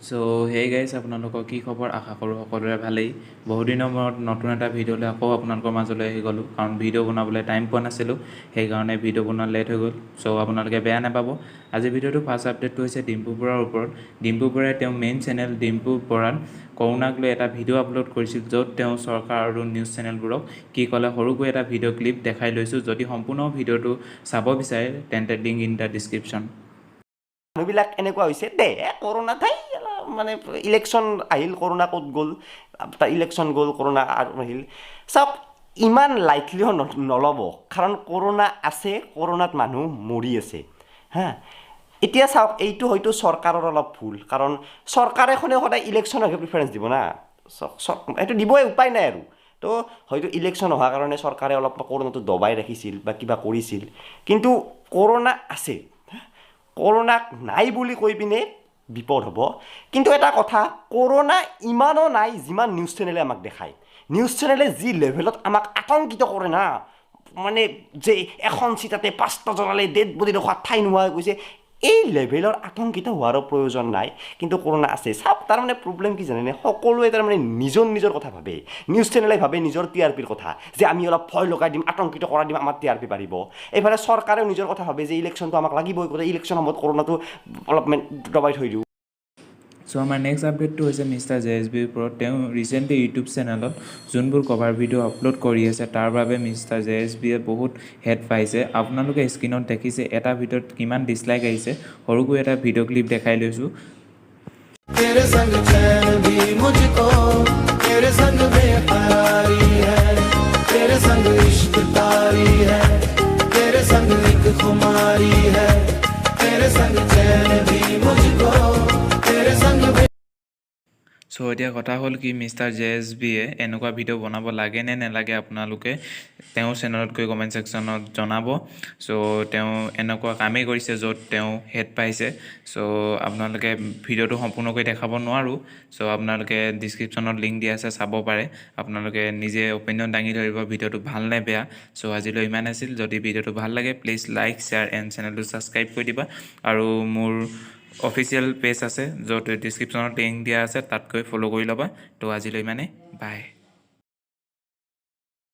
চ' hey guys, আপোনালোকৰ কি খবৰ? আশা কৰোঁ সকলোৰে ভালেই। বহুদিনৰ মূৰত নতুন এটা ভিডিঅ'লৈ আকৌ আপোনালোকৰ মাজলৈ আহি গ'লোঁ, কাৰণ ভিডিঅ' বনাবলৈ টাইম পোৱা নাছিলোঁ, সেইকাৰণে ভিডিঅ' বনোৱা লেট হৈ গ'ল। চ' আপোনালোকে বেয়া নাপাব। আজি ভিডিঅ'টো ফাৰ্ষ্ট আপডেটটো হৈছে ডিম্পু বৰাৰ ওপৰত। ডিম্পু বৰাই তেওঁ মেইন চেনেল ডিম্পু বৰাত কৰোণাক লৈ এটা ভিডিঅ' আপলোড কৰিছিল, য'ত তেওঁ চৰকাৰ আৰু নিউজ চেনেলবোৰক কি ক'লে সৰুকৈ এটা ভিডিঅ' ক্লিপ দেখাই লৈছোঁ। যদি সম্পূৰ্ণ ভিডিঅ'টো চাব বিচাৰে, তেন্তে লিংক ইন the description. মানুহবিলাক এনেকুৱা হৈছে দে, কৰোণা ঠাই মানে ইলেকশ্যন আহিল, কৰোণা ক'ত গ'ল? ইলেকশ্যন গ'ল, কৰোণা আহিল। চাওক, ইমান লাইটলিও নল'ব, কাৰণ কৰোণা আছে, কৰোণাত মানুহ মৰি আছে। হা, এতিয়া চাওক, এইটো হয়তো চৰকাৰৰ অলপ ভুল, কাৰণ চৰকাৰ এখনে সদায় ইলেকশ্যনকহে প্ৰিফাৰেঞ্চ দিব না। এইটো দিবই, উপায় নাই আৰু। তো হয়তো ইলেকশ্যন অহাৰ কাৰণে চৰকাৰে অলপ কৰোণাটো দবাই ৰাখিছিল বা কিবা কৰিছিল, কিন্তু কৰোণা আছে। কৰোণাক নাই বুলি কৈ পিনে বিপদ হ'ব। কিন্তু এটা কথা, কৰোণা ইমানো নাই যিমান নিউজ চেনেলে আমাক দেখায়। নিউজ চেনেলে যি লেভেলত আমাক আতংকিত কৰে না, মানে যে এখন চিতাতে পাঁচটা জ্বলালে, ডেড বডি ৰখাৰ ঠাই নোহোৱা হৈ গৈছে, এই লেভেলৰ আতংকিত হোৱাৰো প্ৰয়োজন নাই। কিন্তু কৰোণা আছে। চাওক, তাৰমানে প্ৰব্লেম কি জানেনে? সকলোৱে তাৰমানে নিজৰ নিজৰ কথা ভাবে। নিউজ চেনেলে ভাবে নিজৰ টিআৰপিৰ কথা, যে আমি অলপ ভয় লগাই দিম, আতংকিত কৰাই দিম, আমাৰ টিআৰপি বাঢ়িব। এইফালে চৰকাৰেও নিজৰ কথা ভাবে যে ইলেকশ্যনটো আমাক লাগিবই, গতিকে ইলেকশ্যন সময়ত কৰোণাটো অলপমান দবাই থৈ দিওঁ। চ' আমাৰ নেক্সট আপডেটটো হৈছে মিষ্টাৰ জে এছ বিৰ ওপৰত। তেওঁ ৰিচেণ্টলি ইউটিউব চেনেলত যোনবোৰ কভাৰ ভিডিঅ' আপলোড কৰি আছে, তাৰ বাবে মিষ্টাৰ জে এছ বিয়ে বহুত হেট পাইছে। আপোনালোকে স্ক্ৰীণত দেখিছে এটা ভিডিঅ'ত কিমান ডিছলাইক আহিছে। সৰুকৈ এটা ভিডিঅ' ক্লিপ দেখাই লৈছোঁ। तेरे संग चैन भी मुझको, तेरे संग बेकरारी है, तेरे संग इश्क तारी है, तेरे संग एक खुमारी है, तेरे संग चैन भी मुझको, तेरे संग চ' এতিয়া কথা হ'ল কি, মিষ্টাৰ জে এছ বিয়ে এনেকুৱা ভিডিঅ' বনাব লাগে নে নেলাগে, আপোনালোকে তেওঁৰ চেনেলত গৈ কমেণ্ট ছেকশ্যনত জনাব। চ' তেওঁ এনেকুৱা কামেই কৰিছে য'ত তেওঁ হেট পাইছে। চ' আপোনালোকে ভিডিঅ'টো সম্পূৰ্ণকৈ দেখাব নোৱাৰোঁ। চ' আপোনালোকে ডিছক্ৰিপশ্যনত লিংক দিয়া আছে, চাব পাৰে। আপোনালোকে নিজে অপিনিয়ন দাঙি ধৰিব ভিডিঅ'টো ভাল নে বেয়া। চ' আজিলৈ ইমান আছিল। যদি ভিডিঅ'টো ভাল লাগে, প্লিজ লাইক, শ্বেয়াৰ এণ্ড চেনেলটো ছাবস্ক্ৰাইব কৰি দিবা। আৰু মোৰ অফিচিয়েল পেজ আছে, য'ত ডিছক্ৰিপশ্যনত লিংক দিয়া আছে, তাত গৈ ফ'ল' কৰি ল'বা। তো আজিলৈ ইমানেই, বাই।